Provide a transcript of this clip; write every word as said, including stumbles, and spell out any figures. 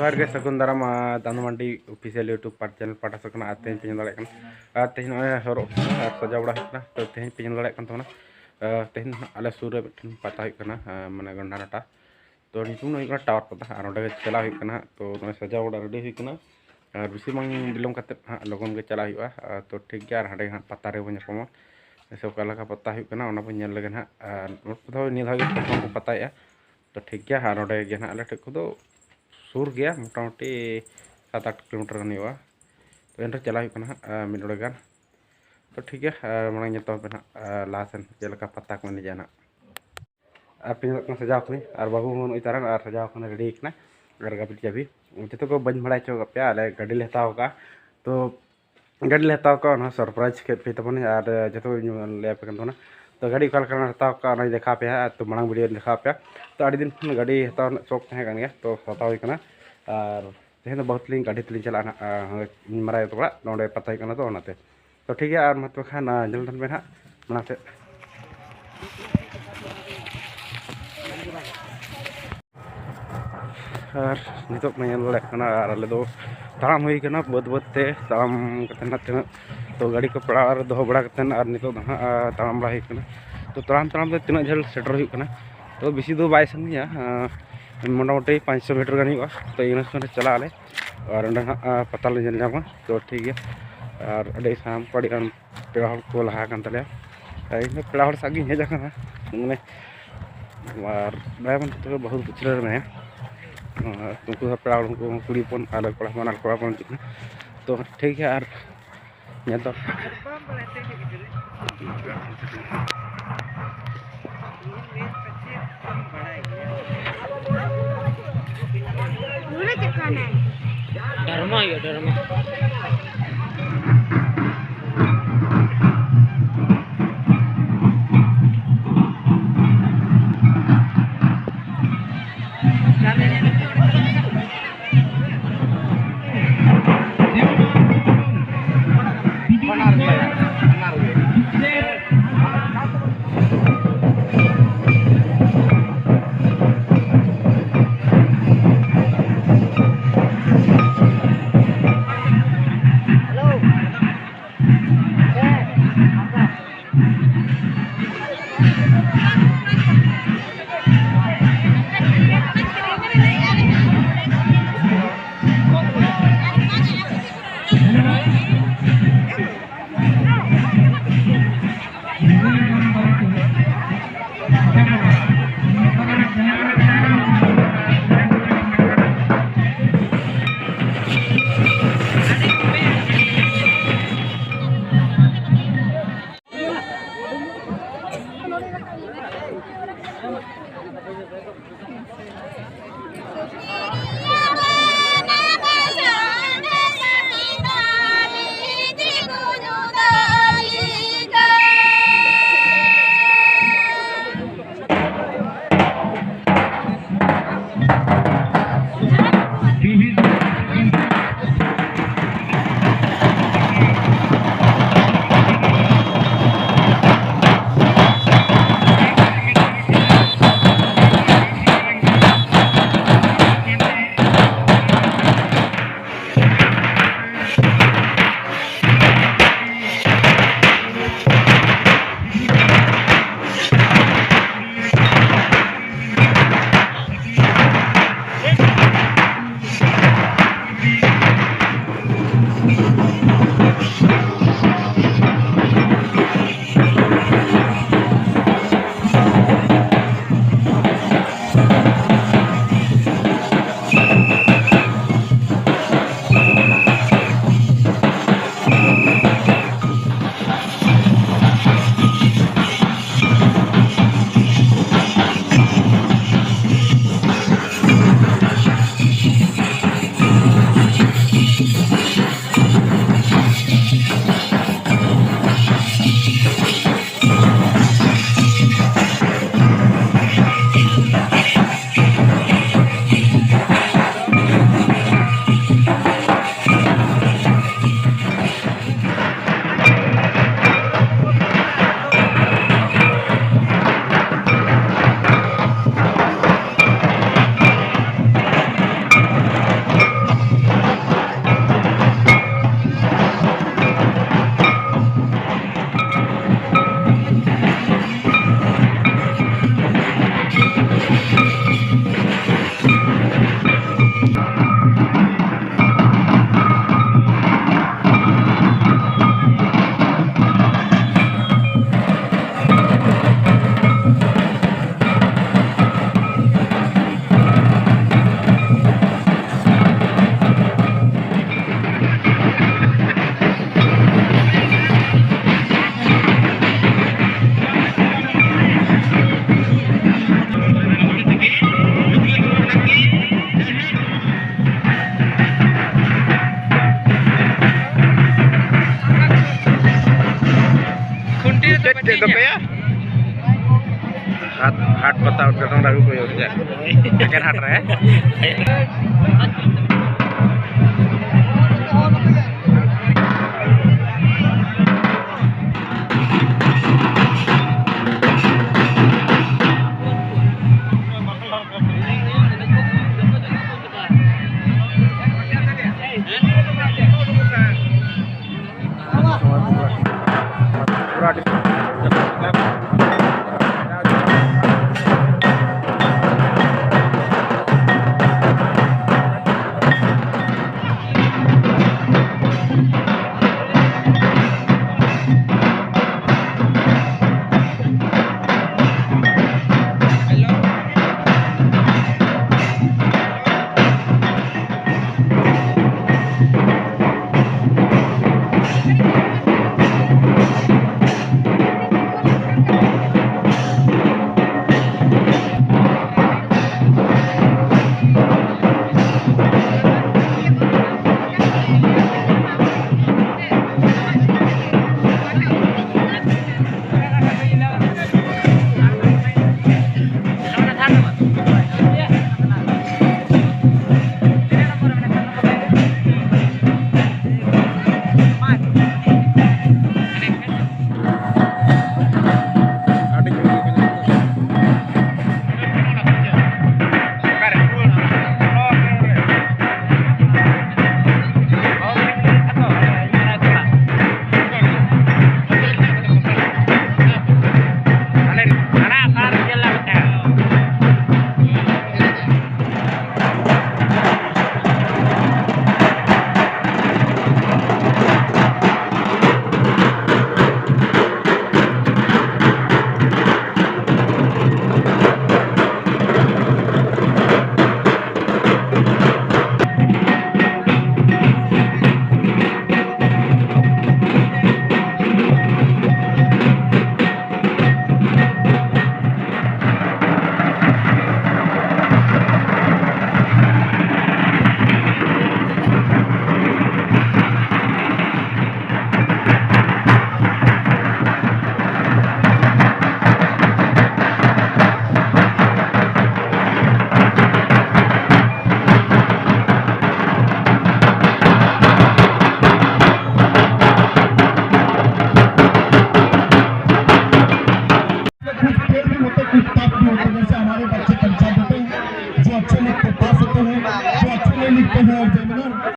ᱡᱚᱦᱟᱨ ᱜᱮ, ᱥᱟᱹᱜᱩᱱ ᱫᱟᱨᱟᱢ, ᱟᱨ ᱫᱟᱱᱩ ᱢᱟᱱᱰᱤ ᱚᱯᱷᱤᱥᱤᱭᱟᱞ YouTube ᱯᱟᱨ-, ᱪᱮᱱᱮᱞ ᱯᱟᱦᱴᱟ ᱥᱮᱫ ᱠᱷᱚᱱᱟᱜ᱾ ᱟᱨ ᱛᱮᱦᱮᱧ ᱯᱮ ᱧᱮᱞ ᱫᱟᱲᱮᱭᱟᱜ ᱠᱟᱱᱟ, ᱟᱨ ᱛᱮᱦᱮᱧ ᱱᱚᱜᱼᱚᱭ ᱦᱚᱨᱚᱜ ᱦᱩᱭᱩᱜ ᱠᱟᱱᱟ ᱟᱨ ᱥᱟᱡᱟᱣ ᱵᱟᱲᱟ ᱦᱩᱭᱩᱜ ᱠᱟᱱᱟ᱾ ᱛᱚ ᱛᱮᱦᱮᱧ ᱯᱮ ᱧᱮᱞ ᱫᱟᱲᱮᱭᱟᱜ ᱠᱟᱱ ᱛᱟᱵᱚᱱᱟ, ᱟᱨ ᱛᱮᱦᱮᱧ ᱫᱚ ᱱᱟᱦᱟᱜ ᱟᱞᱮ ᱥᱩᱨ ᱨᱮ ᱢᱤᱫᱴᱮᱱ ᱯᱟᱛᱟ ᱦᱩᱭᱩᱜ ᱠᱟᱱᱟ, ᱟᱨ ᱢᱟᱱᱮ ᱜᱚᱱᱰᱟᱨᱟᱴᱟ᱾ ᱛᱚ ᱧᱩᱛᱩᱢ ᱫᱚ ᱦᱩᱭᱩᱜ ᱠᱟᱱᱟ ᱴᱟᱣᱟᱨ ᱯᱟᱛᱟ, ᱟᱨ ᱚᱸᱰᱮ ᱜᱮ ᱪᱟᱞᱟᱣ ᱦᱩᱭᱩᱜ ᱠᱟᱱᱟ᱾ ᱛᱚ ᱱᱚᱜᱼᱚᱭ ᱥᱟᱡᱟᱣ ᱵᱟᱲᱟ ᱨᱮᱰᱤ ᱦᱩᱭᱩᱜ ᱠᱟᱱᱟ, ᱟᱨ ᱵᱮᱥᱤ ᱵᱟᱝ ᱵᱤᱞᱚᱢ ᱠᱟᱛᱮᱫ ᱦᱟᱸᱜ ᱞᱚᱜᱚᱱ ᱜᱮ ᱪᱟᱞᱟᱜ ᱦᱩᱭᱩᱜᱼᱟ᱾ ᱟᱨ ᱛᱚ ᱴᱷᱤᱠ ᱜᱮᱭᱟ, ᱟᱨ ᱦᱟᱸᱰᱮ ᱜᱮ ᱦᱟᱸᱜ ᱯᱟᱛᱟ ᱨᱮᱵᱚᱱ ᱧᱟᱯᱟᱢᱟ᱾ ᱥᱮ ᱚᱠᱟ ᱞᱮᱠᱟ ᱯᱟᱛᱟ ᱦᱩᱭᱩᱜ ᱠᱟᱱᱟ, ᱚᱱᱟ ᱵᱚᱱ ᱧᱮᱞ ᱞᱮᱜᱮ ᱱᱟᱦᱟᱜ᱾ ᱟᱨ ᱱᱚᱛᱮ ᱫᱚ ᱱᱤᱭᱟᱹ ᱫᱷᱟᱣ ᱜᱮ ᱯᱨᱚᱛᱷᱚᱢ ᱠᱚ ᱯᱟᱛᱟᱭᱮᱫᱼᱟ᱾ ᱛᱚ ᱴᱷᱤᱠ ᱜᱮᱭᱟ, ᱟᱨ ᱱᱚᱸᱰᱮ ᱜᱮ ᱱᱟᱦᱟᱜ ᱟᱞᱮ ᱴᱷᱮᱱ ᱠᱷᱚᱱ ᱫᱚ ᱥᱩᱨ ᱜᱮᱭᱟ, ᱢᱚᱴᱟᱢᱩᱴᱤ ᱥᱟᱛ ᱟᱴ ᱠᱤᱞᱳᱢᱤᱴᱟᱨ ᱜᱟᱱ ᱦᱩᱭᱩᱜᱼᱟ᱾ ᱛᱚ ᱮᱱᱨᱮᱦᱚᱸ ᱪᱟᱞᱟᱜ ᱦᱩᱭᱩᱜ ᱠᱟᱱᱟ ᱦᱟᱸᱜ, ᱟᱨ ᱢᱤᱫ ᱰᱚᱸᱰᱮ ᱜᱟᱱ᱾ ᱛᱚ ᱴᱷᱤᱠ ᱜᱮᱭᱟ, ᱟᱨ ᱢᱟᱲᱟᱝ ᱧᱮᱞ ᱛᱟᱵᱚᱱ ᱯᱮ ᱱᱟᱦᱟᱜ, ᱟᱨ ᱞᱟᱦᱟ ᱥᱮᱱ ᱪᱮᱫ ᱞᱮᱠᱟ ᱯᱟᱛᱟ ᱠᱚ ᱮᱱᱮᱡᱟ ᱱᱟᱦᱟᱜ᱾ ᱟᱨ ᱯᱮ ᱧᱮᱞᱚᱜ ᱠᱟᱱᱟ ᱥᱟᱡᱟᱣ ᱠᱟᱹᱱᱟᱹᱧ, ᱟᱨ ᱵᱟᱹᱵᱩ ᱦᱚᱸ ᱱᱚᱜᱼᱚᱭ ᱛᱟᱨᱟᱝ ᱟᱨ ᱥᱟᱡᱟᱣ ᱠᱟᱱᱟ, ᱨᱮᱰᱤ ᱠᱟᱱᱟ᱾ ᱟᱨ ᱜᱟᱹᱰᱤ ᱪᱟᱹᱵᱤ ᱡᱚᱛᱚ ᱠᱚ ᱵᱟᱹᱧ ᱵᱟᱲᱟᱭ ᱦᱚᱪᱚ ᱟᱠᱟᱫ ᱯᱮᱭᱟ, ᱟᱞᱮ ᱜᱟᱹᱰᱤ ᱞᱮ ᱦᱟᱛᱟᱣ ᱟᱠᱟᱫᱼᱟ᱾ ᱛᱚ ᱜᱟᱹᱰᱤ ᱞᱮ ᱦᱟᱛᱟᱣ ᱠᱟᱜᱼᱟ, ᱚᱱᱟ ᱥᱚᱨᱯᱨᱟᱭᱤᱡᱽ ᱠᱮᱫ ᱯᱮ ᱛᱟᱵᱚᱱᱟ, ᱟᱨ ᱡᱚᱛᱚ ᱜᱮᱧ ᱞᱟᱹᱭ ᱟᱯᱮ ᱠᱟᱱ ᱛᱟᱵᱚᱱᱟ᱾ ᱛᱚ ᱜᱟᱹᱰᱤ ᱚᱠᱟ ᱞᱮᱠᱟ ᱞᱮ ᱦᱟᱛᱟᱣ ᱠᱟᱜᱼᱟ, ᱚᱱᱟᱧ ᱫᱮᱠᱷᱟᱣ ᱟᱯᱮᱭᱟ, ᱛᱚ ᱢᱟᱲᱟᱝ ᱵᱷᱤᱰᱤᱭᱳ ᱨᱮᱧ ᱫᱮᱠᱷᱟᱣ ᱟᱯᱮᱭᱟ᱾ ᱛᱚ ᱟᱹᱰᱤ ᱫᱤᱱ ᱠᱷᱚᱱ ᱜᱟᱹᱰᱤ ᱦᱟᱛᱟᱣ ᱨᱮᱱᱟᱜ ᱥᱚᱠ ᱛᱟᱦᱮᱸ ᱠᱟᱱ ᱜᱮᱭᱟ, ᱛᱚ ᱦᱟᱛᱟᱣ ᱦᱩᱭ ᱠᱟᱱᱟ᱾ ᱟᱨ ᱛᱮᱦᱮᱧ ᱫᱚ ᱵᱟᱹᱦᱩ ᱛᱟᱹᱞᱤᱧ ᱜᱟᱹᱰᱤ ᱛᱮᱞᱤᱧ ᱪᱟᱞᱟᱜᱼᱟ ᱱᱟᱦᱟᱜ, ᱟᱨ ᱤᱧ ᱢᱟᱨᱟᱝ ᱟᱭᱳ ᱛᱟᱠᱚ ᱚᱲᱟᱜ ᱱᱚᱸᱰᱮ ᱯᱟᱛᱟ ᱦᱩᱭᱩᱜ ᱠᱟᱱᱟ, ᱛᱚ ᱚᱱᱟᱛᱮ᱾ ᱛᱚ ᱴᱷᱤᱠ ᱜᱮᱭᱟ, ᱟᱨ ᱢᱟ ᱛᱚᱵᱮ ᱠᱷᱟᱱ, ᱟᱨ ᱧᱮᱞ ᱛᱟᱦᱮᱱ ᱯᱮ ᱱᱟᱦᱟᱜ ᱢᱟᱲᱟᱝ ᱥᱮᱫ᱾ ᱟᱨ ᱱᱤᱛᱚᱜ ᱯᱮ ᱧᱮᱞ ᱫᱟᱲᱮᱭᱟᱜ ᱠᱟᱱᱟ, ᱟᱨ ᱟᱞᱮ ᱫᱚ ᱛᱟᱲᱟᱢ ᱦᱩᱭ ᱠᱟᱱᱟ, ᱵᱟᱹᱫᱽ ᱵᱟᱹᱫᱽ ᱛᱮ ᱛᱟᱲᱟᱢ ᱠᱟᱛᱮ ᱱᱟᱦᱟᱜ ᱛᱤᱱᱟᱹᱜ, ᱛᱚ ᱜᱟᱹᱰᱤ ᱠᱚ ᱯᱟᱲᱟᱜ ᱨᱮ ᱫᱚᱦᱚ ᱵᱟᱲᱟ ᱠᱟᱛᱮ, ᱟᱨ ᱱᱤᱛᱚᱜ ᱫᱚ ᱱᱟᱦᱟᱜ, ᱟᱨ ᱛᱟᱲᱟᱢ ᱵᱟᱲᱟ ᱦᱩᱭᱩᱜ ᱠᱟᱱᱟ᱾ ᱛᱚ ᱛᱟᱲᱟᱢ ᱛᱟᱲᱟᱢ ᱛᱮ ᱛᱤᱱᱟᱹᱜ ᱡᱷᱟᱹᱞ ᱥᱮᱴᱮᱨ ᱦᱩᱭᱩᱜ ᱠᱟᱱᱟ, ᱛᱚ ᱵᱮᱥᱤ ᱫᱚ ᱵᱟᱭ ᱥᱟᱺᱜᱤᱧᱟ, ᱟᱨ ᱢᱚᱴᱟᱢᱩᱴᱤ ᱯᱟᱸᱪᱥᱚ ᱢᱤᱴᱟᱨ ᱜᱟᱱ ᱦᱩᱭᱩᱜᱼᱟ᱾ ᱛᱚ ᱤᱱᱟᱹ ᱥᱚᱸᱜᱮ ᱪᱟᱞᱟᱜ ᱟᱞᱮ, ᱟᱨ ᱚᱸᱰᱮ ᱱᱟᱦᱟᱜ, ᱟᱨ ᱯᱟᱛᱟ ᱞᱮ ᱧᱮᱞ ᱧᱟᱢᱟ᱾ ᱛᱚ ᱴᱷᱤᱠ ᱜᱮᱭᱟ, ᱟᱨ ᱟᱹᱰᱤ ᱥᱟᱱᱟᱢ ᱠᱚ ᱟᱹᱰᱤ ᱜᱟᱱ ᱯᱮᱲᱟ ᱦᱚᱲ ᱠᱚ ᱞᱟᱦᱟ ᱟᱠᱟᱱ ᱛᱟᱞᱮᱭᱟ᱾ ᱟᱨ ᱤᱧ ᱫᱚ ᱯᱮᱲᱟ ᱦᱚᱲ ᱥᱟᱶ ᱜᱤᱧ ᱦᱮᱡ ᱟᱠᱟᱱᱟ, ᱢᱟᱱᱮ, ᱟᱨ ᱵᱟᱭ ᱵᱟᱹᱱᱩᱜ ᱛᱟᱠᱚ ᱵᱟᱹᱦᱩ ᱯᱤᱪᱷᱞᱟᱹ ᱨᱮ ᱢᱮᱱᱟᱭᱟ᱾ ᱟᱨ ᱩᱱᱠᱩ ᱫᱚ ᱯᱮᱲᱟ ᱦᱚᱲ, ᱩᱱᱠᱩ ᱠᱩᱲᱤ ᱦᱚᱯᱚᱱ ᱟᱨ ᱠᱚᱲᱟ ᱦᱚᱯᱚᱱ, ᱟᱨ ᱠᱚᱲᱟ ᱦᱚᱯᱚᱱ ᱦᱤᱡᱩᱜ ᱠᱟᱱᱟ᱾ ᱛᱚ ᱴᱷᱤᱠ ᱜᱮᱭᱟ, ᱟᱨ ᱧᱮᱞ ᱫᱚ ᱰᱨᱟᱢᱟ ᱦᱩᱭᱩᱜᱼᱟ, ᱰᱨᱟᱢᱟ᱾ ᱛᱟᱯᱮᱭᱟ? ᱦᱟᱴ, ᱦᱟᱴ ᱯᱟᱛᱟ ᱩᱫᱽᱜᱷᱟᱴᱚᱱ ᱨᱮ ᱟᱹᱜᱩ ᱠᱚ ᱦᱩᱭᱩᱜᱼᱟ, ᱪᱮᱫ? ᱮᱠᱮᱱ ᱦᱟᱴ ᱨᱮ?